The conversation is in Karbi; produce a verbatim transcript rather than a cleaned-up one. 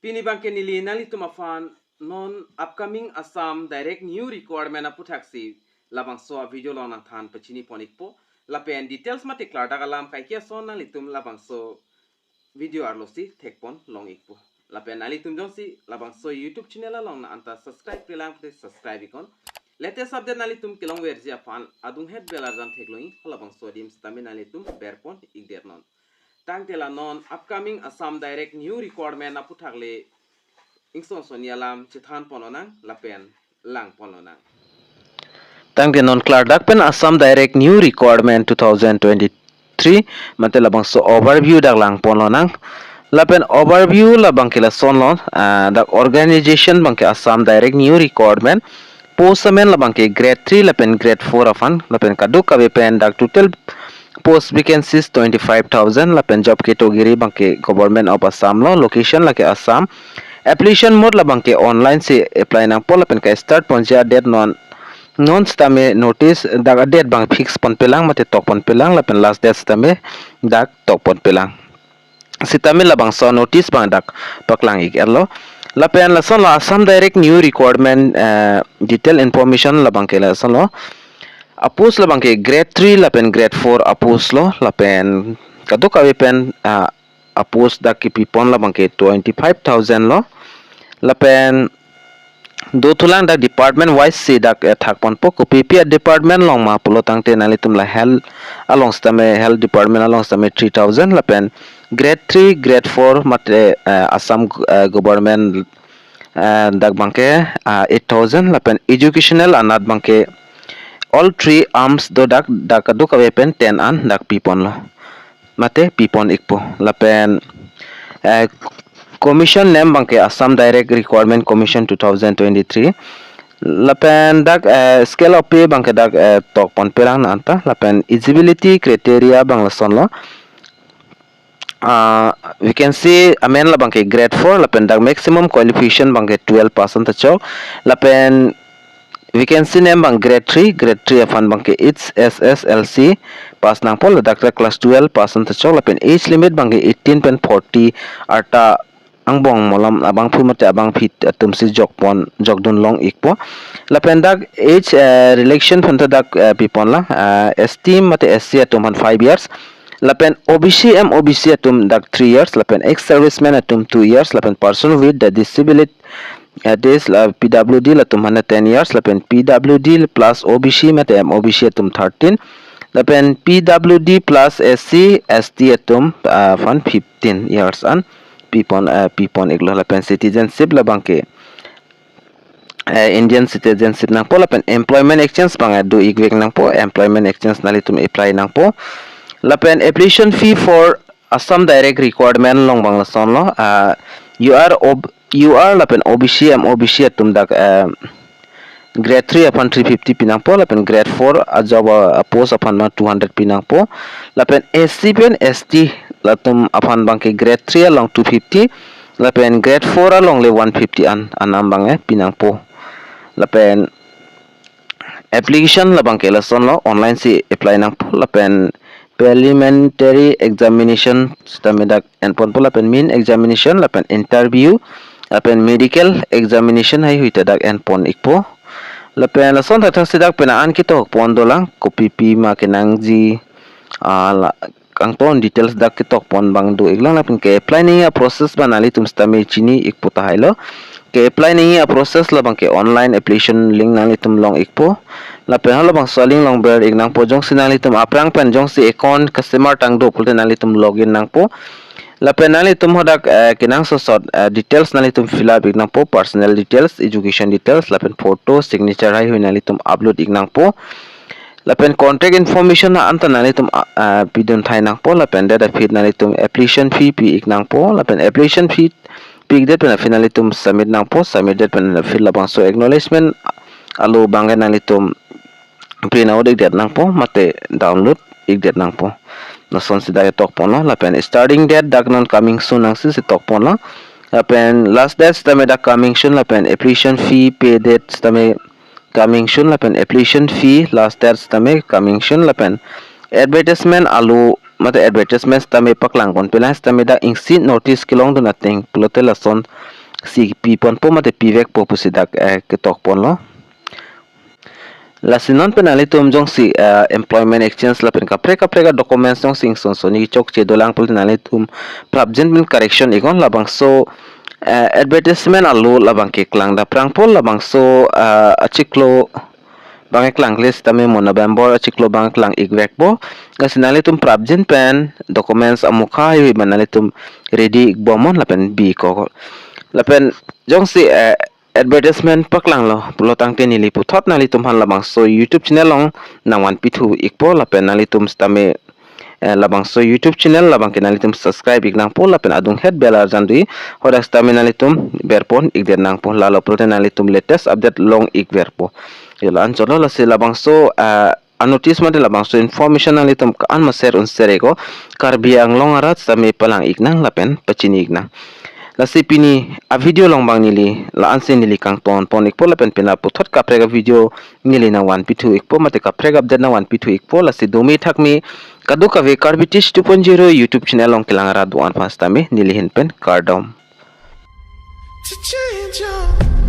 Pini abangke neli nanglitum aphan non upcoming Assam Direct New Requirement aputhaksi labangso a-video along nangthan pachini pon ikpo. Lapen details mate klardak alam kaike ason nanglitum labangso video arlosi thekpon long ikpo. Lapen nanglitum jongsi labangso YouTube channel along nang anta subscribe-relang pute subscribe iknon. Latest update nanglitum kelongverji aphan adunghet bell arjan theklong ik, halabangso adim sitame nanglitum berpon ikdet non. Tangte la non upcoming Assam Direct New Requirement aputhak le ingson sonni alam chethan ponlonang lapen lang ponlonang. Tangte non klardak pen Assam Direct New Requirement two thousand twenty-three mate labangso overview dak lang ponlonang. Lapen overview labangke lasonlo, ah, dak organization abangke Assam Direct New Requirement, post amen labangke grade three lapen grade four aphan, lapen kadokave pen dak total post vacancies twenty-five thousand, lapen job category abangke Government of Assam lo, location lake Assam. Application mode labangke online si apply nangpo, lapen ka-start ponji a-date non, non sitame notice dak a-date abang fix ponpelang mate tok ponpelang, lapen last date sitame dak tok ponpelang. Sitame labangso notice abang dak paklang ik-etlo. Lapen lasonlo Assam Direct New Requirement, eh, detail information labangke lasonlo. A-post labangke grade three lapen grade four a-post lo, lapen kadokave pen, ah, a-post dak kipipon labangke twenty-five thousand lo. Lapen dothulang dak department wise si dak, eh, thak ponpo, kopipi a-department along ma pulo tangte nanglitum la health along sitame health department along sitame three thousand, lapen grade three, grade four mate, eh, Assam, eh, government, eh, dak abangke, ah, eight thousand, lapen educational anat abangke all three arms do dak, dak kadokave pen ten an dak piponlo mate pipon ikpo. Lapen, eh, commission name abangke Assam Direct Requirement Commission two thousand twenty-three. Lapen dak, eh, scale of pay abangke dak, eh, tok ponpelang nang anta. Lapen eligibility criteria abang lasonlo. Ah, vacancy amen labangke grade four, lapen dak maximum qualification abangke twelve pass an ta chok. Lapen vacancy name abang grade three, grade three aphan abangke H S S L C pass nangpo, ladak ta class twelve pass an ta chok, lapen age limit abangke eighteen pen forty arta angbong malom abangphu mate abangpi atum si jokpon, jokdun long ikpo. Lapen dak age, eh, relaxation aphan ta dak, eh, piponlang, eh, S T mate S C atum aphan five years. Lapen O B C, M O B C atum dak three years, lapen ex-serviceman atum two years, lapen person with the disability, eh, this la P W D latum aphan ten years, lapen P W D plus O B C mate M O B C atum thirteen, lapen P W D plus S C, S T atum, ah, aphan fifteen years an pipon, ah, pipon iklo. Lapen citizenship labangke, eh, Indian citizenship nangpo, lapen employment exchange abang, eh, do ikvek nangpo, employment exchange nanglitum apply nangpo. Lapen application fee for Assam Direct Requirement along abang lasonlo, ah, U R, O B, U R lapen O B C, M O B C atum dak, eh, grade three aphan three fifty pinangpo, lapen grade four a-job a, a-post aphan abang two hundred pinangpo, lapen S C pen S T latum aphan abangke grade three along two fifty, lapen grade four along le one fifty an, anam abang, eh, pinangpo. Lapen application labangke lasonlo, online si apply nangpo, lapen preliminary examination sitame dak enponpo, lapen main examination, lapen interview, lapen medical examination haihui ta dak enpon ikpo. Lapen lason thakthaksi dak pena an ketok pon dolang, kopipi ma kenangji, ah, la, kangton details dak ketok pon abang do iklang, lapen ke-apply nangji a-process abang nanglitum sitame chini ikpo tahailo. Ke-apply nangji a-process labangke online application link nanglitum long ikpo. Lapen halabangso a-link along ber ik nangpo, jongsi nanglitum aphrang pen jongsi account customer tang do pulote nanglitum login nangpo. Lapen nanglitum hadak, eh, kenangsot sot, eh, details nanglitum fill up ik nangpo, personal details, education details, lapen photo, signature haihui nanglitum upload ik nangpo. Lapen contact information ha anta nanglitum, ah, ah, pidun thai nangpo, lapen date aphi nanglitum application fee pi ik nangpo, lapen application fee pi ikdet pen aphi nanglitum submit nangpo, submit det pen aphi labangso acknowledgement alo abangke nanglitum print out ikdet nangpo, mate download ikdet nangpo. Lasonsi dak ketok ponlo, lapen starting date dak non coming soon nangsi si tok ponlo. Lapen last date sitame dak coming soon, lapen application fee pay date sitame coming soon, lapen application fee last date sitame coming soon, lapen advertisement alo mate advertisement sitame paklang ponpe lang sitame dak isi notice kelongdun ateng pulote lason si pi ponpo mate pivekpo pusi dak eh, ketok ponlo. Lasi non pen nanglitum jongsi eh, employment exchange lapen kaprek kaprek a-documents jongsi ingson soni chokche dolang pulote nanglitum prapjin pen correction iknon. Labangso eh, advertisement alo labang keklang daprangpo, labangso eh, achiklo bang keklang kle sitame mo November achiklo bang keklang ikvekpo. Lasi nanglitum prapjin pen documents amukha hihi ban nanglitum ready ikbomnon lapen bikok. Lapen jongsi eh, advertisement paklanglo pulo tangte neli puthot nanglitum aphan labangso YouTube channel along nangvanpithu ikpo lapen nanglitum sitame eh, labangso YouTube channel labang ke nanglitum subscribe iknangpo lapen adunghet bell arjan dui, hadak sitame nanglitum berpon ikdet nangpo, lalo pulote nanglitum latest update long ikverpo. Yo, la-anchotlo. Lasi labangso eh, a-notice mate labangso information nanglitum ko-an ma share un share iknon, Karbi Anglong arat sitame palang iknang lapen pachini iknang. Lasi pini a-video along bang neli la-ansi neli kangton pon ikpo lapen pini puthot kaprek a-video neli nangvanpithu ikpo mate kaprek update nangvanpithu ikpo. Lasi dome thakme kadokave Karbi Teach two point zero YouTube channel along kelang arat do-an aphan sitame neli ahin pen kardom. To change your